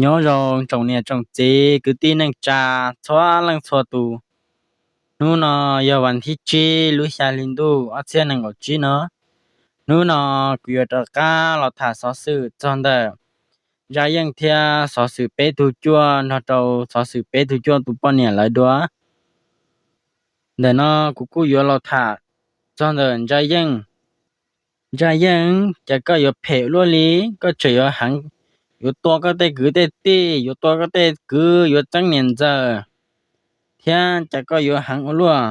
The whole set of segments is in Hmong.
Nyob zoo tsoom niam tsoom txiv kwv tij neej tsa txhua leej txhua tus. Hnub no yog vas thib tsib lub xya hli ntuj ob txhiab nees nkaum tsib no. Hnub no kuv yuav rov qab los tham xov xwm txog ntawm Ntsa Yeej thiab xov xwm peb tug cuaj nrog rau xov xwm peb tug cuaj tus poj niam lawv dua. Ntawm no kuv kuj yuav los tham txog ntawm Ntsa Yeej. Ntsa Yeej, cas koj yuav phem luaj li, koj tseem yuav heev, yuav tua koj tej kwv tej tij, yuav tua koj tej kwv, yuav txeeb niam ntxawm, thiab cas koj yuav heev ua luaj.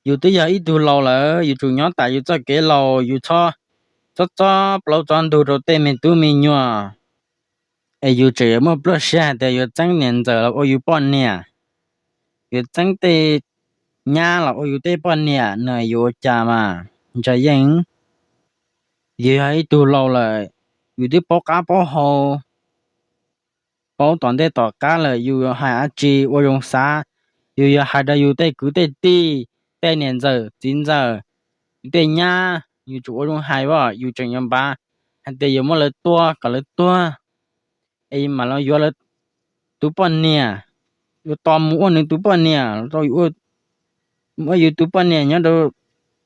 Yus twb yog ib tug laus lawm, yus tsum nyob tas yus txoj kev laus, yus txhob txob plaub txob ntug rau tej me tub me nyuam. Es yus tseem yuav muaj pluaj siab hais tias yuav txeeb niam ntxawm los ua yus poj niam, yuav txeeb tej nyab los ua yus tej poj niam no, yus ua cas mas? Ntsa Yeej, yus yog ib tug laus lawm, yus twb paub qab paub hau, paub tom ntej tom qab lawm, yus hais dab tsi ua zoo xav. Yus yog hais rau yus tej kwv tej tij, tej niam ntxawm txiv ntxawm, yus tej nyab, yus tsum ua zoo hais as, yus tseem yuav npav hais tias yuav muab lawv tua kom lawv tuag, es mam los yuav lawv tus poj niam, yuav tos mus ua nws tus poj niam, mus ua yus tus poj niam nyob rau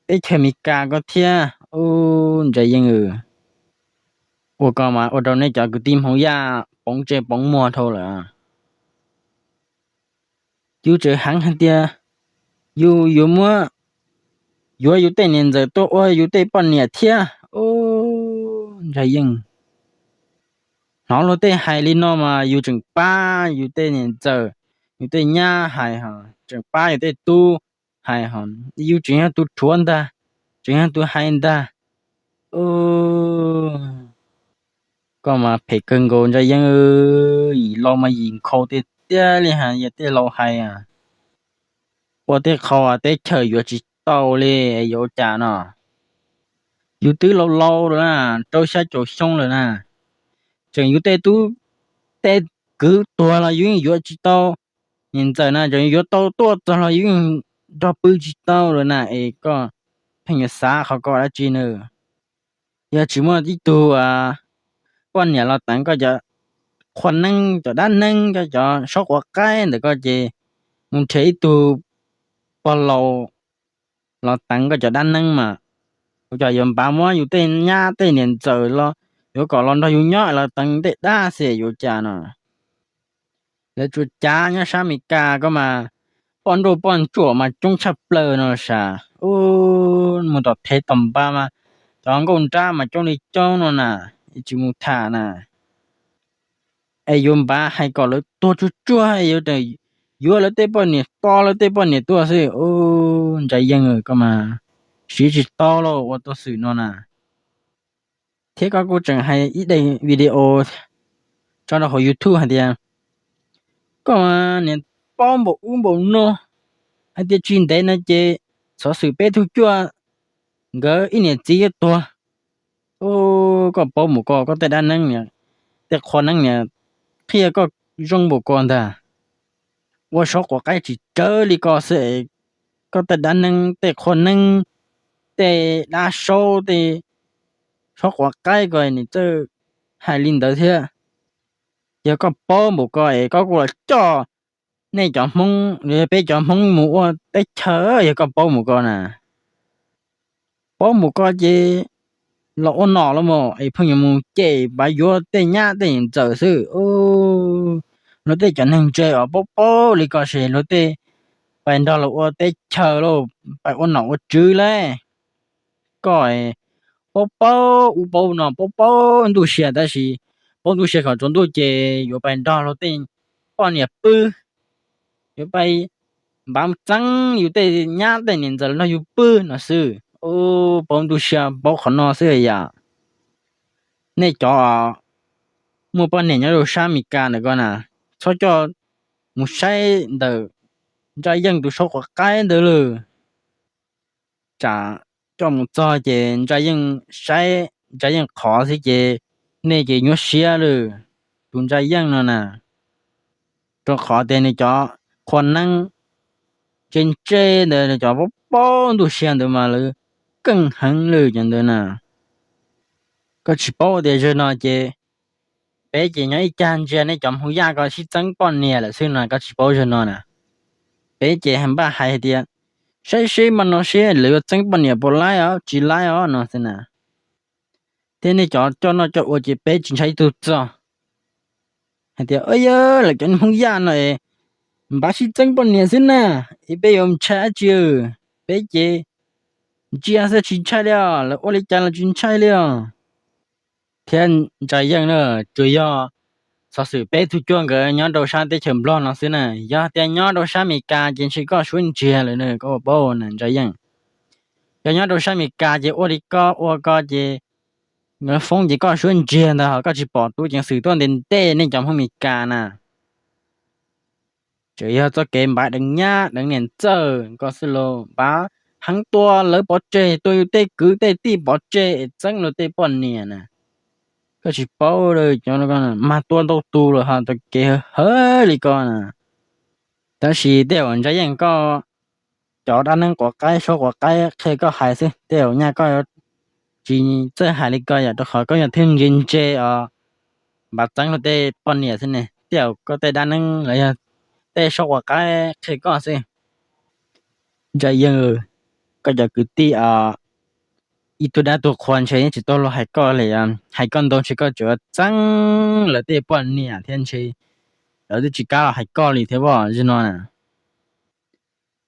teb chaws Amelikas ko thiab. Ub, Ntsa Yeej, ua ko mas ua rau nej cov kwv tij Hmoob Yaj poob ntsej poob muag dhau lawm. Yus tseem heev hais tias yus yuav muab, yuav yus tej niam ntxawm tuaj ua yus tej poj niam thiab. Ub, Ntsa Yeej, hnov luag tej hais li no mas yus tseem pab yus tej niam ntxawm, yus tej nyab hais, tseem pab yus tej tub hais, yus tseem yog tus rhuav ntag, tseem yog tus hais ntag. Koj mas phem kawg nkaus Ntsa Yeej, yim laus mas yim nkhaus tiag tiag li hais, yog tej laus hais, ua tej qhov teb chaws yuav tsis tau li, yuav ua cas no? Yus twb laus laus lawm na, rau xya caum xyoo lawm na, tseem yus tej tub tej kwv tuag los yus yeej yuav tsis tau, niam ntxawm na tseem yuav tau tuaj txog los yus yeej nrog pw tsis tau lawm na, es koj pheej yuav xav qhov ko dab tsi na? Yog tsis muaj ib tug poj niam los teev koj cov qhua neeb, cov dab neeb, koj cov saub quav qaib ntawm koj ces mus nrhiav ib tug pog laus los teev koj cov dab neeb mas, ua cas yuav npav muab yus tej nyab tej niam ntxawm los yuav kom los nrog yus nyob los teev tej dab xwb, yuav cas no? Lawv tsuas cav nyob sab Amelikas ko mas poj nrauj poj ntsuam mas coob tshaj plaws no sav. Ub, mus tom thev tom npab mas cov nkauj nrab mas coob li coob no na, tsis mus tham na. Es yuav npav hais kom lawv tuag tsuag tsuag, yuav lawv tej poj niam, tos lawv tej poj niam tuaj xwb. Ub, Ntsa Yeej, koj mas siv tsis tau lauj, ua tuag xwm no na. Thiab koj kuj tseem hais ib daim video tso rau hauv YouTube hais tias koj niam paub npaum ub npaum no, hais tias tsis ntev no ces xov xwm peb tug cuaj nkawd ib niam txiv yuav tuag. Ub, koj paub mus ko, koj tej dab neeb, tej qhua neeb niam qhia koj zoo npaum ko ntag. Ua saub quav qaib tsis tsawg li ko xwb, koj tej dab neeb, tej qhua neeb, tej dab saub, tej saub quav qaib ko nws txawj hais li ntawd thiab. Yog koj paub npaum ko es koj kuj los coj nej cov Hmoob, peb cov Hmoob mus ua teb chaws, yog koj paub npaum ko na. Paub npaum ko ces los ua nom los mas es pheej yuav mus cem pav yuav tej nyab tej niam ntxawm xwb. Luag tej cov neeg ntse os, paub paub li ko ces luag tej pais nrog luag ua teb chaws lauj, pais ua nom ua tswv lauj. Koj paub paub ub paub no, paub paub ntuj sia, tab sis paub ntuj sia kom tsaus ntuj ces yuav pais nrog luag tej poj niam pw, yuav pais npav txeeb yus tej nyab tej niam ntxawm los nrog yus pw no xwb. Ub, paub ntuj sia paub qhov no xwb yom. Nej cov muaj poj niam nyob rau sab Amelikas ntawm ko na, txhob coj mus saib ntawm Ntsa Yeej tus saub quav qaib ntawd lawm. Tsam coj mus txog ces Ntsa Yeej saib Ntsa Yeej qhov xwb ces nej ces nyuaj siab lawm. Tus Ntsa Yeej no na, rau qhov tias nws cov qhua neeb ntse ntse ntawd, nws cov paub paub ntuj sia ntawd mas lawv keej heev lawm cov ntawd na. Koj tsis paub tias zaum no ces peb ces nyob ib cag ntsia nej cov Hmoob Yaj ko sib txeeb poj niam lawm xwb no, koj tsis paub zog no na. Peb ces npaj hais hais tias, saib seb mas no seb lawv yuav txeeb poj niam puas laib os tsis laib os no xwb na. Thiab nej cov coj noj coj ua ces peb tsis ntshai ib tug txog. Hais tias, yog lawv cov Hmoob Yaj no es npaj sib txeeb poj niam xwb na, es peb yuav ntshai dab tsi? Peb ces ntsia xwb tsis ntshai li os, lawv ua li cas los tsis ntshai li os. Thiab Ntsa Yeej na, tsuas yog xov xwm peb tug cuaj nkawd nyob rau sab teb chaws Nplog no xwb na. Yog tias nyob rau sab Amelikas ces ntshe koj suab ntsiag lawm na, koj ua paub na Ntsa Yeej. Yog nyob rau sab Amelikas ces ua li koj ua ko ces nkawd foob ces koj suab ntsiag ntag, ho koj tsis pom tub ceev xwm tuaj ntes ntes nej cov Hmoob Amelikas na. Tseem yog txoj kev npav deev nyab deev niam ntxawg ko xwb los npav heev, tua lawv pov tseg, tua yus tej kwv tej tij pov tseg es txeeb luag tej poj niam na. Koj tsis paub cov mag tua ntau tus lawm ho txoj kev hawv li ko na. Tab sis tej zaum Ntsa Yeej koj cov dab neeg quav qaib suab quav qaib qhia koj hais xwb, tej zaum nyaj koj tsis txawj hais li ko yom, rau qhov koj yog thwj ntse ntse os, npav txeeb luag tej poj niam xwb ne, tej zaum koj tej dab neeg los yog tej suab quav qaib qhia koj xwb. Ntsa Yeej, koj cov kwv tij ib tug dab tug qhua ntshe yeej tsis tau luag hais koj li, hais koj ntau ntshe koj tseem txeeb lawv tej poj niam thiab ntshe lawv twb tsis kam los hais koj li thiab pob zim no na.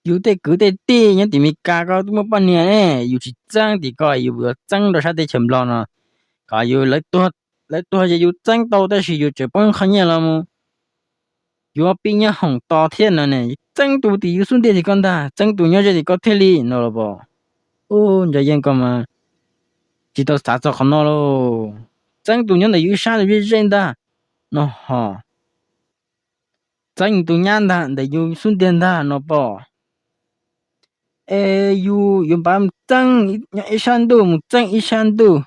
Yus tej kwv tej tij nyob tim Meskas ko twb muaj poj niam ne, yus tsis txeeb tim ko yus yuav txeeb rau sab teb chaws Nplog no, kom yus, lawv tuag ces yus txeeb tau tab sis yus tseem poob qho nyiaj los mus yuav pib nyob hoom to thiab no ne. Txeeb tus tim yus xub ntiag tim ko ntag, txeeb tus nyob ze tim ko thiaj li no los pom. Ub, Ntsa Yeej koj mas tsis tau xav txog qhov no lauj. Txeeb tus nyob ntawm yus sab tus ze ze ntag no ho. Txeeb tus nyab ntag ntawm yus xub ntiag ntag no pom. Es yus yuav npaj mus txeeb, nyob ib sab ntuj mus txeeb ib sab ntuj.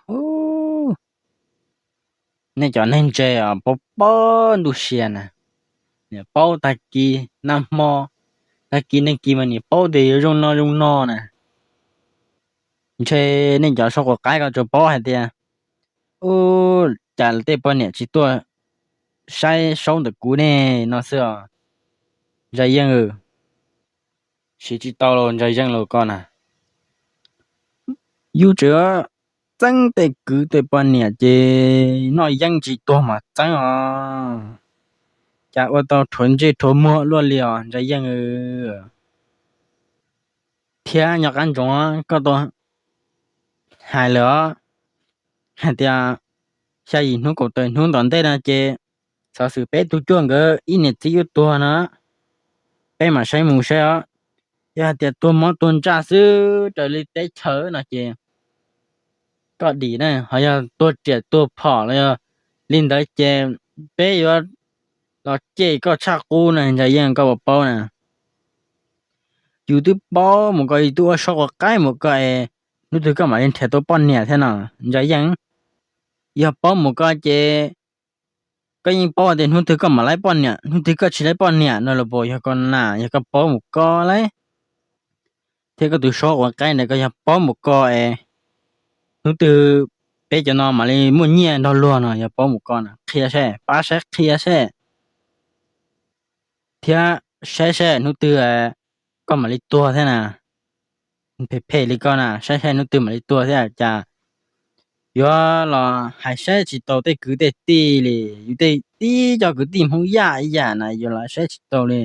Nej cov neeg ntse paub paub ntuj sia na, niam paub tag kis nag hmo, tag kis neeg kis mas niam paub tias yuav zoo no zoo no na. Ntshe nej cov suab quav qaib ko tsuas paub hais tias, ub, cas tej poj niam tsis tuaj saib saub ntawm kuv ne no xwb os. Ntsa Yeej, siv tsis tau los Ntsa Yeej los koj na. Yus tseem txeeb tej kwv tej poj niam ces noj yeeb tsis tuag mas txeeb os. Cas ua tau rhuav ntsej rhuav muag luaj li os Ntsa Yeej. Thiab nyob qab ntsoov koj tau hais lawm os, hais tias xya yim hnub kaum tawm hnub tom ntej no ces xov xwm peb tug cuaj nkawd ib niam txiv yuav tuag no, peb mam saib mus saib os. Yog hais tias tuag mob tuag ntsaj xwb raws li teb chaws no ces koj dim na, ho yog tuag riam tuag phom los yog li ntawd ces peb yuav los cem koj tshaj qub na Ntsa Yeej, koj puas paub na. Yus twb paub mus ko, yus twb ua suab quav qaib mus ko es hnub twg koj mam li nrhiav tau poj niam thiab no Ntsa Yeej. Yog paub mus ko ces koj yeej paub tias hnub twg koj mam laib poj niam, hnub twg koj tsis laib poj niam no los puas yog ko na, yog koj paub mus ko lauj. Thiab koj tus suab quav qaib ntawd koj yog paub mus ko es hnub twg peb cov no mam li muaj nyiaj nrog luag no yog paub mus ko na, qhia seb, pab saib qhia seb. Thiab saib saib hnub twg koj mam li tuag thiab na. Phem phem li koj na, saib saib hnub twg mam li tuag thiab cas yuav los hais saib tsis tau tej kwv tej tij li. Yus tej tib co kwv tij Hmoob Yaj ib yam na yuav los saib tsis tau li.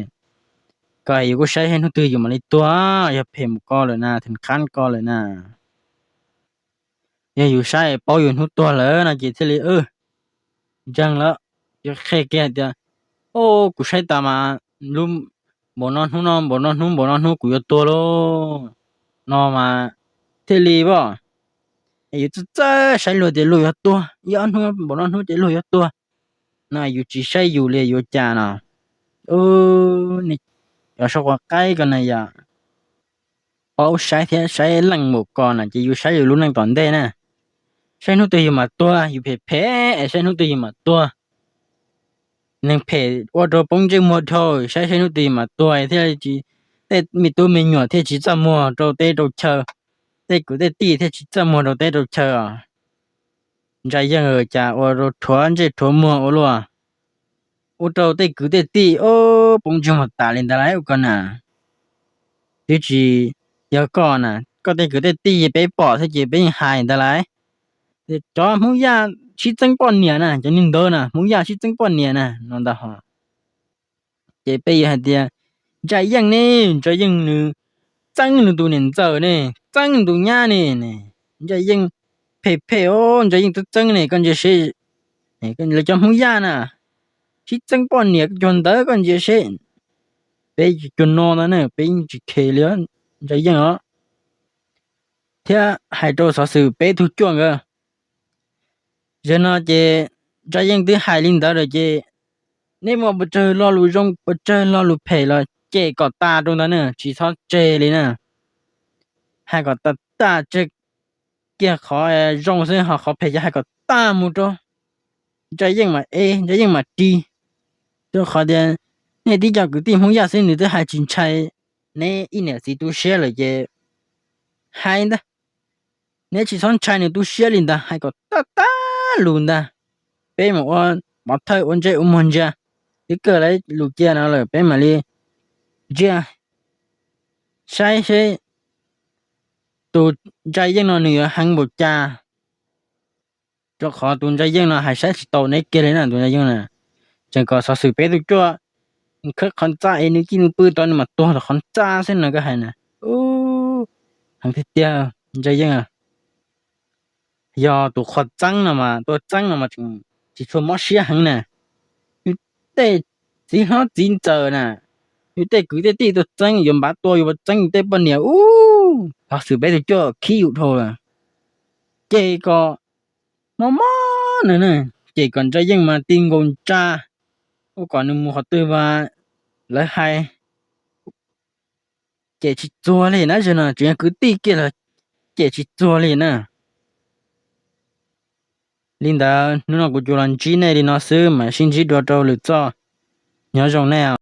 Koj yus kuj saib saib hnub twg yus mam li tuag, yog phem mus ko lawm na, theem qab ko lawm na. Yog yus saib paub yus hnub tuag lawm no ces thiaj li ntseeg lawm. Yus qhia kiag hais tias, o, kuv saib tas mas lub npaum no hnub no, npaum no hnub, npaum no hnub kuv yuav tuag lauj no mas thiaj li pom. Es yus txawj txawj saib luag tias luag yuav tuag, ib ob hnub npaum no hnub ces luag yuav tuag no, yus tsis saib yus li yuav cas no. Cov suab quav qaib ko na yog paub saib thiab saib leej mus ko na ces yus saib yus lub neej tom ntej na. Saib hnub twg yus mam tuag, yus phem phem es saib hnub twg yus mam tuag. Neeg phem ua rau poob ntsej muag dhau, saib saib hnub twg yus mam tuag thiaj, tej me tub me nyuam thiaj tsis txaj muag rau teb rau chaw, tej kwv tej tij thiaj tsis txaj muag rau teb rau chaw os. Ntsa Yeej cas ua rau rhuav ntsej rhuav muag ua luaj, ua rau tej kwv tej tij poob ntsej muag tas li ntawd lauj ua ko na. Twb tsis yog koj na, koj tej kwv tej tij peb pom thiab ces peb yeej hais ntawd lauj. Cov Hmoob Yaj sib txeeb poj niam na, cov niag ntawd na Hmoob Yaj sib txeeb poj niam na no ntag ho. Ces peb yuav hais tias Ntsa Yeej ne, Ntsa Yeej nws txeeb nws tus niam ntxawm ne, txeeb nws tus nyab ne, Ntsa Yeej phem phem os, Ntsa Yeej txeeb txeeb ne, koj ntsia seb. Lawv cov Hmoob Yaj na sib txeeb poj niam cuag ntawd koj ntsia seb. Peb cuag no ntag ne, peb yeej tsis khes li Ntsa Yeej os. Thiab hais rau xov xwm peb tug cuaj nkawd, zaum no ces Ntsa Yeej twb hais li ntawd lawm ces nej muaj puas tsawg lo lus zoo puas tsawg lo lus phem los cem kom tas rau ntawd na, tsis txhob tseg li na. Hais kom tas tas, tseg kiag qhov zoo xwb ho qhov phem ces hais kom tas mus rau Ntsa Yeej mas ev, Ntsa Yeej mas ris. Rau qhov tias nej tib co kwv tij Hmoob Yaj xwb nws twb hais tsis ntshai neb ib niam txiv tu siab lawm ces hais ntag, neb tsis txhob ntshai nws tu siab li ntag, hais kom tas tas lus ntag. Peb mam ua pov thawj ua ntsej ua muag ntsia, twb kawg lawv lus cia no lawm peb mam li ntsia saib seb tus Ntsa Yeej no nws yuav heev npaum cas. Rau qhov tus Ntsa Yeej no hais saib tsis taus neb kiag li na, tus Ntsa Yeej na. Tseem kom xov xwm peb tug cuaj khawb qhov ntxa es nws cia nws pw tod nws mam tuag rau qhov ntxa xwb no koj hais na. Heev tiag tiag Ntsa Yeej. Yog tus qhua txeeb no mas, tua txeeb no mas tseem tsis tshua mob siab heev na. Yus tej txiv hlob txiv ntxawm na, yus tej kwv tej tij tua txeeb yuav npav tua yuav txeeb yus tej poj niam ub, xov xwm peb tug cuaj khib yus dhau lawm. Ces kom mob mob na, ces kom Ntsa Yeej mas ti nkaus ntsa, ua kom nws mus qhov twg mas lawv hais cem tsis txuag li na, zaum no tseem yog kwv tij kiag los cem tsis txuag li na. Li ntawd hnub no kuv tsuas los ntsib nej li no xwb, mam sib ntsib dua rau lwm zaj. Nyob zoo nej.